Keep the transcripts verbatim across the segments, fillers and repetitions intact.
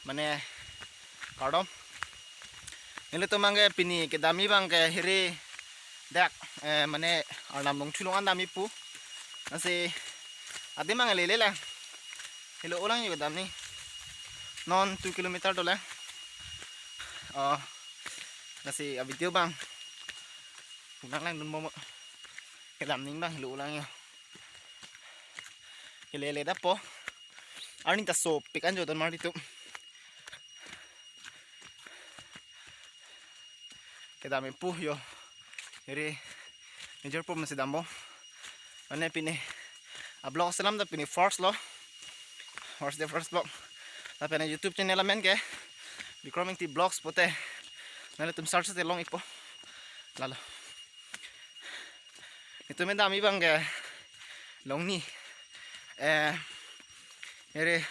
Mane, kardom. Nelitum abangke pini kedamji abangke hiri dak, eh, mane Arnam Longthu along an damji pu. Lasi adim abang lele lang. Helo olang yo kedamji. Non two kilometer dolang. Oh, lasi a video abang. Unang langdun bom. Kedamji abang helo olang yo. Kelele dapo. Arni ta sopik an jo don marli atum. Kedamji pu yo. Hiri major pu masi dambom. Mane pini a vlog selam ta pini first lo. First day first vlog. Lapen YouTube channel amen ke Bikram Engti Vlogs pute. Nanglitum search te long-ikpo. Lalo. Itum damji abangke Longni. Eh, ere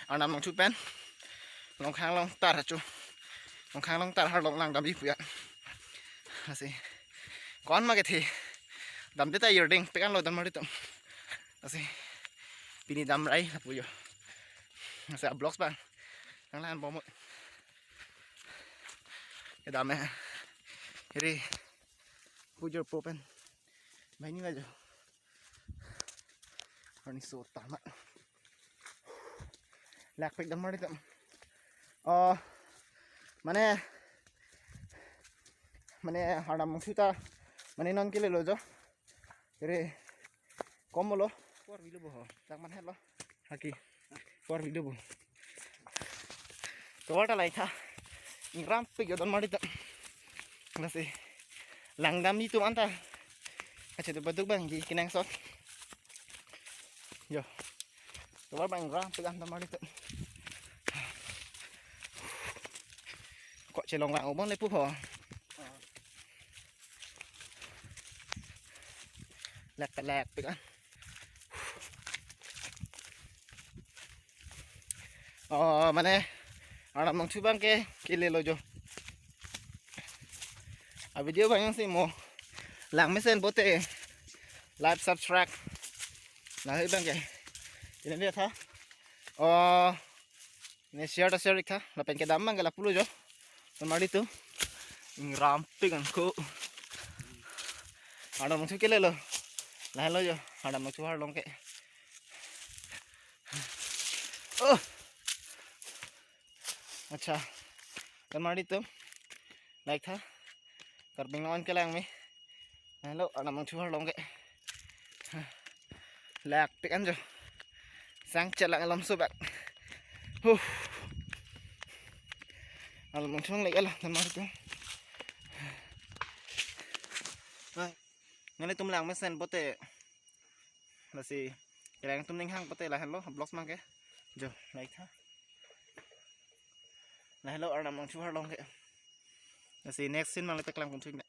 Arnam Longthu pen Longkhang Longtar achu. Longkhang Longtar arlong lang damji pu ya. Lasi. Ko-an ma kethe. Damde ta yerding pik an lo don marli atum. Lasi. Pini dam rai lapu yo. Lasi a vlogs abang. Nang lang bom. Kedam eh. Hiri. Pujor po pen. Banghini la jo. Arni so tama. Lakpik don marli atum. Oh, mane, mane Arnam Longthu ta, mane non kelelo jo. Ere, kom lo. Por bilo bo ho. Tak man helo. Haki. Por bilo bo. Tovar ta lai tha. Ingrampik yo don marli atum. Lasi. Lang damji atum anta. Kachetu paduk abangke kenangsot. Yo. Tovar abang ingrampik an don marli atum. Ko chelong lang obon le pu ho. Lek lek pik an. Oh, mane Arnam Longthu abangke kelelo jo. A video abang si mo lang mesen pute like, subscribe. Lahei abangke. Ini dia tha. Oh, ini share ta share-ik tha. Lapen kedam abangke lapu lo jo. Don marli atum. Ingrampik an ko. Arnam Longthu kelelo. Lahelo jo. Arnam Longthu arlong ke. Oh. Acha. Don marli atum. Like tha. Karbi Anglong an kelang me. Lahelo Arnam Longthu arlong ke. Lakpik an jo. Sang chelang alam so bak. Huh. Arnam Longthu lang lek ala don marli atum. Nanglitum lang mesen pute. Lasi kelang atum ning hang pute lahelo vlogs abangke. Jo, like tha. Lahelo Arnam Longthu arlong ke. Lasi next scene abang le paklang pon thik.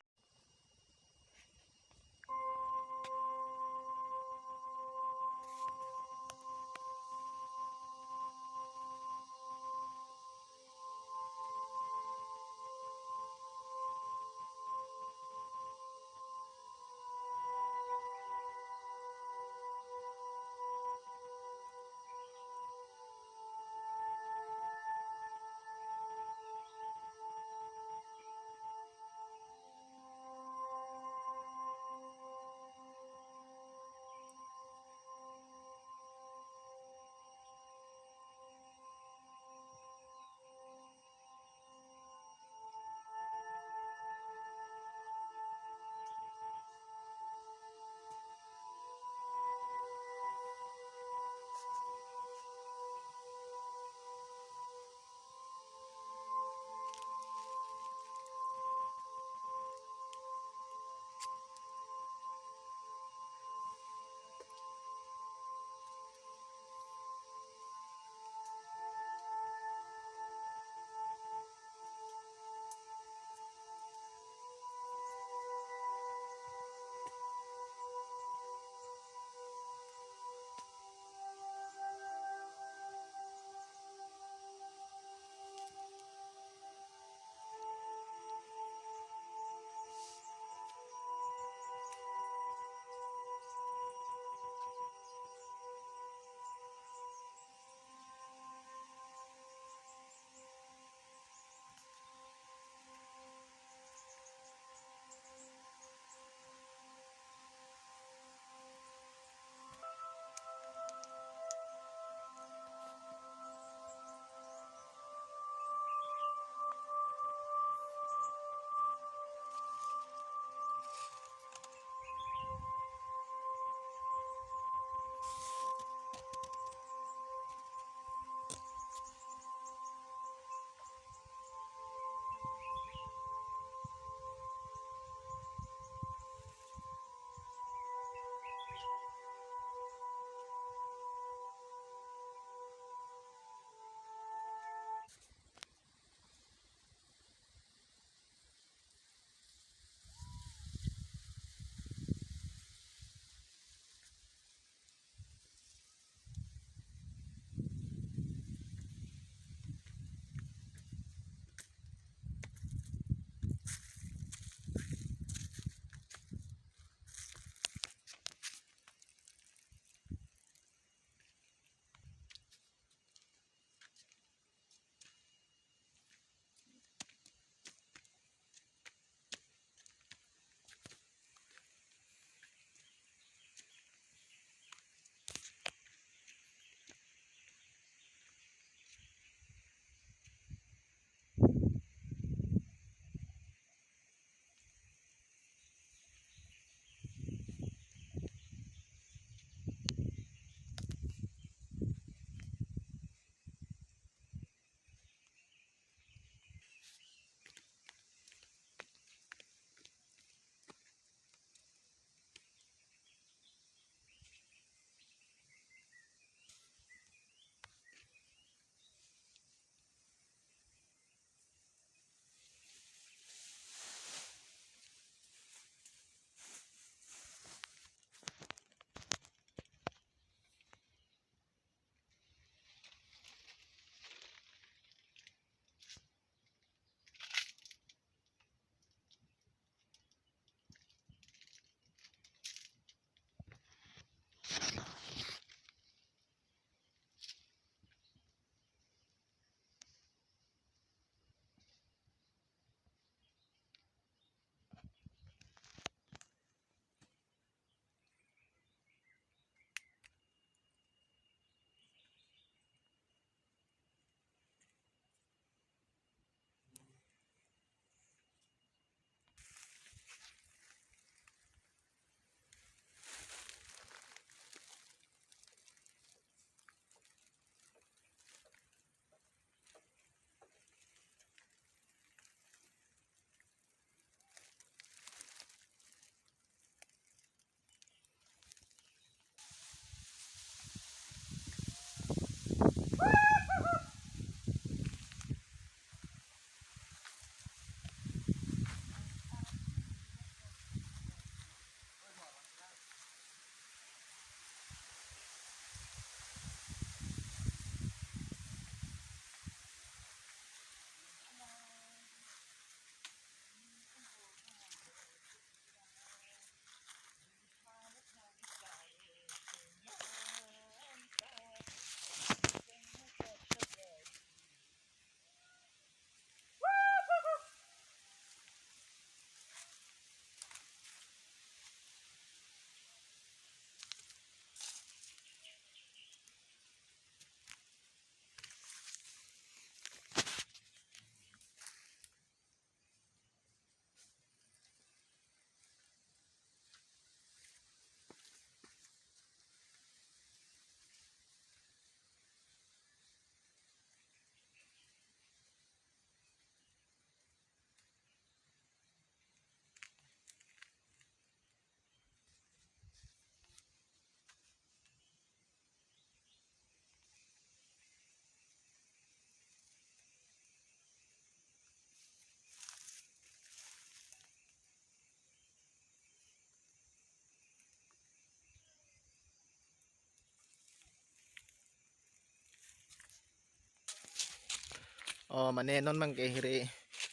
O, mane non abangke hiri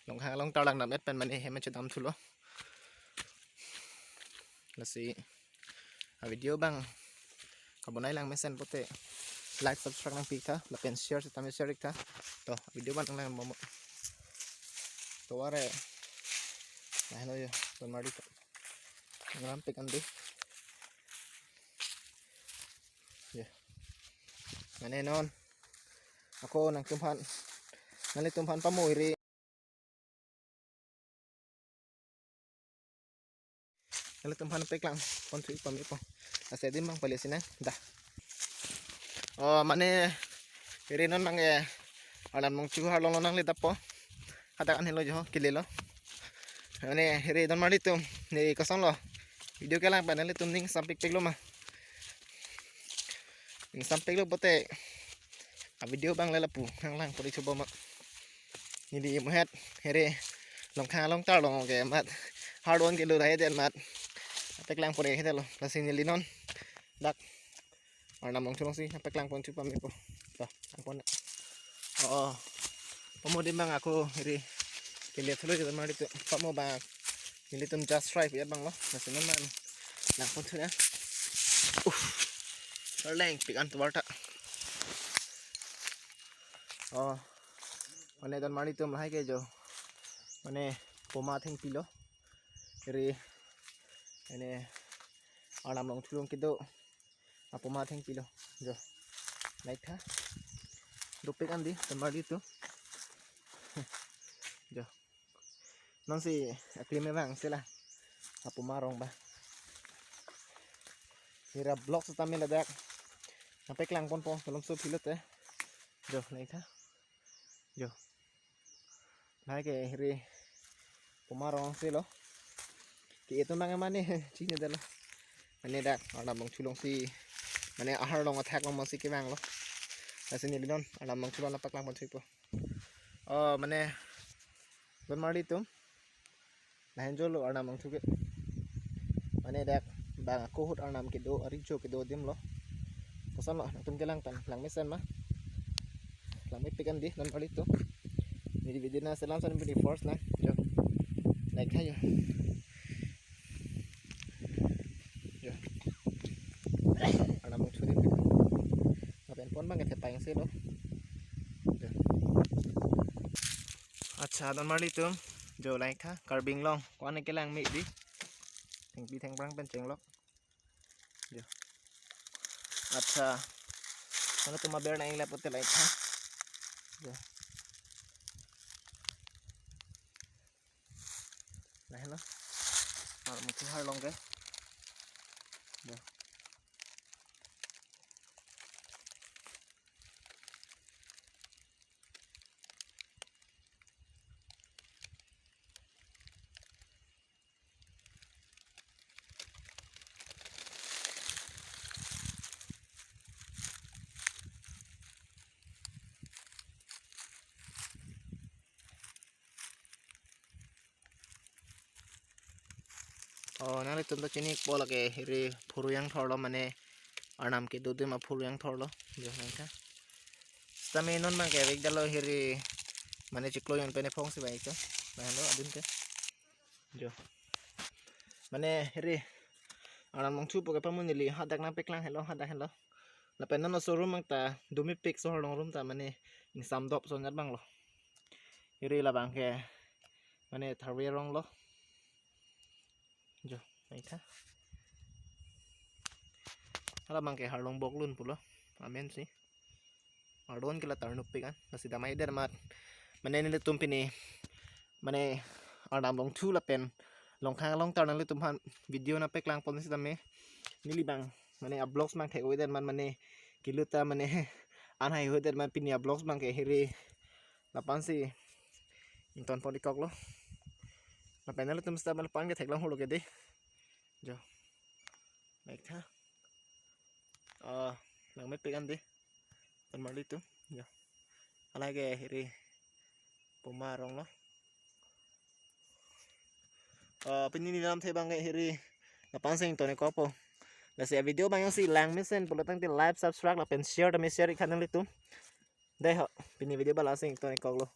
Longkhang along tarlang dam-et pen mane hem chedam thulo. Lasi a video abang kabonai lang mesen pote like, subscribe nangpi tha, lapen share sitame share tha. To, video abang nanglang momo. To are. Lahelo jo, ton marli to. Nanglampik an dei. Ya. Mane non ako nangtumphan, nanglitumphan pamo hiri. Nanglitumphan peklang pon thui pame po. Ase adim abang pale sina dah. O, mane hiri non abangke Arnam Longthu arlong lo nangledappo. Hadak an helo jo, kelelo. Mane hiri ton marli atum, ne kosonlo? Video kelang pen nanglitum ning sampik peklo ma? Ning sampik lo pote a video abang le lapu nanglang pori chubo ma. Neli muhet hiri Longkhang along tarlong ke mat, hardon ke lurai den mat. Peklang pori hede lo, lasi neli non dak Arnam Longthu alongsi peklang pon thui pame po. To, ang pon. O, o. Pamo adim abang ako hiri kele thulo jo, mari to. Pamo abang nelitum just try pi abang lo. Lasi non nanglang pon thui na. Uh. Arleng pik an tovar ta. O. Mane ton marli atum, lahai ke jo. Mane poma thengpi lo. Hiri. Mane Arnam Longthu along kedo apoma thengpi lo. Jo. Naik tha. Dopik an dei, ton marli atum. Jo. Nonsi aklim abang sila apoma arong ba. Hira vlog sitame ladak nangpeklang ponpo, malomso pilote. Jo, naik tha. Jo. Lahai ke hiri poma arong si lo. Ke-et abang mane chinine detlo. Mane dak Arnam Longthu alongsi mane ahar along athak along si kevang lo. Lasi neli non Arnam Longthu along nangpeklang pon thui po. O, mane ton marli atum, lahenjo lo Arnam Longthu ke. Mane dak bang ako ahut Arnam kedo, aricho kedo adim lo. Kosonlo, nangtum kelang pen lang mesen ma? Lang mepik an dei ton marli atum. Neli video nangselam son pini first lang. Jo. Naik tha jo. Jo. Arnam Longthu dei. Lapen pon abang ke thepang si lo. Jo. Accha, ton marli atum. Jo, naik tha. Karbi Anglong ko-an kelang me dei. Thengpi thengphrang pen chenglok. Jo. Accha. Mane ton aber nang-ingla pote, naik tha. Jo. Lahelo. Arnam Longthu arlong ke. Jo. O, nanglitum ta chini-ikpo, lake hiri phuruyang thorlo, mane Arnam kedo adim aphuruyang thorlo. Jo, naik tha. Sitame non abangke vek detlo hiri, mane chiklo jon pen ephong si bai ke. Lahelo adim ke. Jo. Mane hiri Arnam Longthu pu ke pamo, neli hadak nangpeklang helo, hadak helo. Lapen non showroom abang ta do mepik, so arlong room ta mane ingsam dop so, nat abang lo. Hiri labang ke mane tharve arong lo. Jo, naik tha. Halabang ke Harlongbok Lun pulo. Amen si. Ardon ke la tarnupik an. Lasi damai der mat. Mane nelitum pini, mane Arnam Longthu lapen Longkhang along tar nanglitum aphan video nangpeklang pon sitame, neli abang mane a vlogs abang thek-oi der mat, mane kelut ta mane an haihui der mat, pini a vlogs abang ke hiri lapu-an si ington pon-ik koklo. Lapen nanglitum sita mane lapu-an ke theklong holo ke dei. Jo. Naik tha. Ah, lang mepik an dei. Ton marli atum. Jo. Halake hiri poma arong lo. Ah, pini neli lamthe abang ke hiri lapu-an si ington-ik kokpo. Lasi a video abang jongsi lang mesen pulo tangte like, subscribe lapen share tame share-ik tha nanglitum. Dei ho, pini video abang la-an si ington-ik koklo.